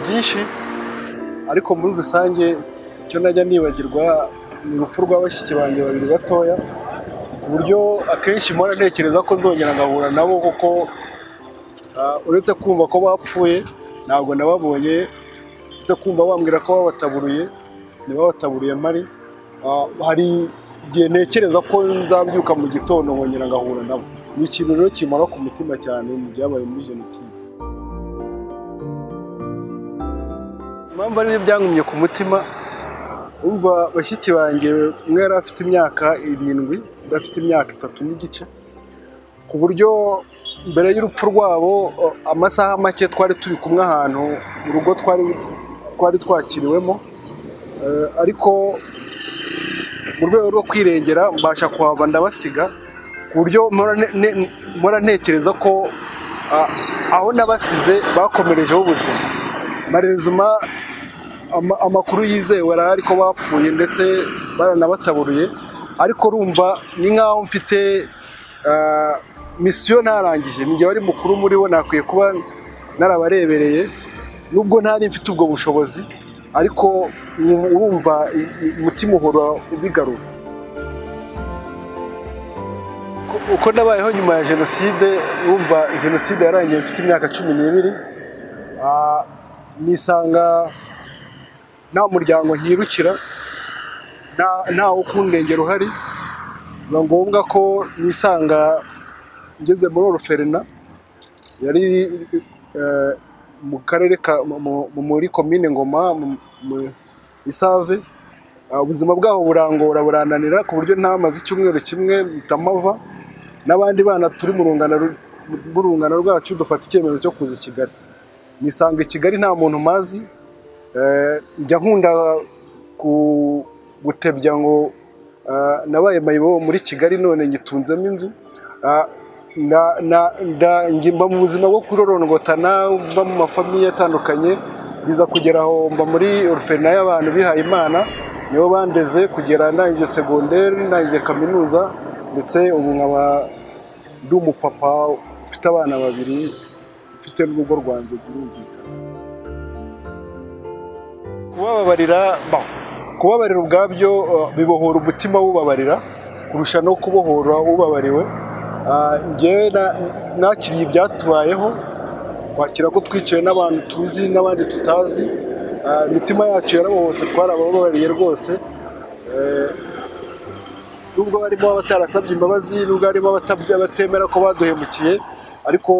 Byinshi, ariko muri rusange icyo najya nibagirwa ni urupfu rwa bashiki banjye babiri batoya, ku buryo akenshi mpora ntekereza ko nzongera ngahura nabo, kuko uretse kumva ko bapfuye ntabwo nababonye, uretse kumva bambwira ko babataburuye, ntibabataburiye mpari. Hari igihe ntekereza ko nzabyuka mu gitondo nkongera ngahura nabo. Ni ikintu rero kimara ku mutima cyane mu byabaye muri jenoside. Impamvu ari byo byangumye ku mutima, umva bashiki banjye umwe yari afite imyaka 7, undi afite imyaka 3.5, ku buryo mbere y'urupfu rwabo amasaha make twari turi kumwe ahantu mu rugo twari twakiriwemo, ariko mu rwego rwo kwirengera mbasha kuhava ndabasiga, ku buryo mpora ntekereza ko aho nabasize bakomerejeho ubuzima. Marezuma amakuru yizewe arahari ko bapfuye ndetse baranabataburuye, ariko urumva ni nkaho mfite misiyo ntarangije. Ni njye wari mukuru muri bo, nakwiye kuba narabarebereye nubwo ntari mfite ubwo bushobozi, ariko urumva umutima uhora ubigarura. Uko nabayeho nyuma ya jenoside, urumva jenoside yarangiye mfite imyaka 12, nisanga nta muryango nkirukira, nta wo kundengera uhari. Biba ngombwa ko nisanga ngeze muri orphelinat yari mu karere ka muri komine Ngoma mu Isave. Ubuzima bwaho burangora burananira, ku buryo ntamaze icyumweru kimwe mpita n'abandi bana turi mu rungano rwacu dufata icyemezo cyo kuza i Kigali. Nisanga i Kigali nta muntu mazi, njya nkunda gutebya ngo nabaye mayibobo muri Kigali none ngitunzemo inzu. Mba mu buzima bwo kurorongotana, mba mu mafamiye atandukanye, biza kugera aho mba muri orphelinat y'abantu bihaye Imana, nibo bandeze kugera ndangije secondaire, ndangije kaminuza, ndetse ubu nkaba ndi umupapa ufite abana babiri, mfite n'urugo rwanjye birumvikana. Kubabarira ubwabyo bibohora umutima w'ubabarira kurusha no kubohora ubabariwe. Njyewe nakiriye ibyatubayeho, kwakira ko twicaye n'abantu tuzi n'abandi tutazi, imitima yacu yarabohotse, twarabababariye rwose. Nubwo barimo abatarasabye imbabazi, nubwo harimo abatemera ko baduhemukiye, ariko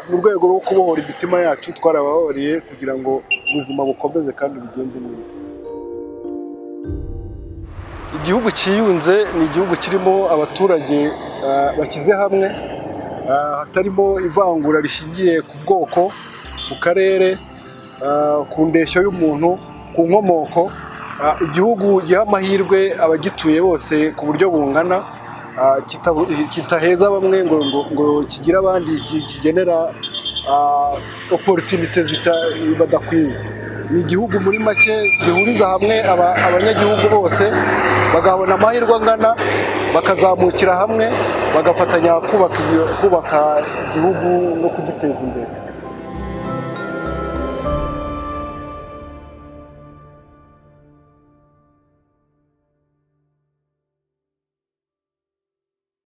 mu rwego rwo kubohora imitima yacu twarababariye kugira ngo ubuzima bukomeze kandi bugende neza. Igihugu cyiyunze ni igihugu kirimo abaturage bashyize hamwe, hatarimo ivangura rishingiye ku bwoko, ku karere, ku ndeshyo y'umuntu, ku nkomoko. Igihugu giha amahirwe abagituye bose ku buryo bungana, kitaheza bamwe ngo kigire abandi kigenera opportunité badakwiye. Ni igihugu muri make gihuriza hamwe abanyagihugu bose, bagabona amahirwe angana, bakazamukira hamwe, bagafatanya kubaka igihugu no kugiteza imbere.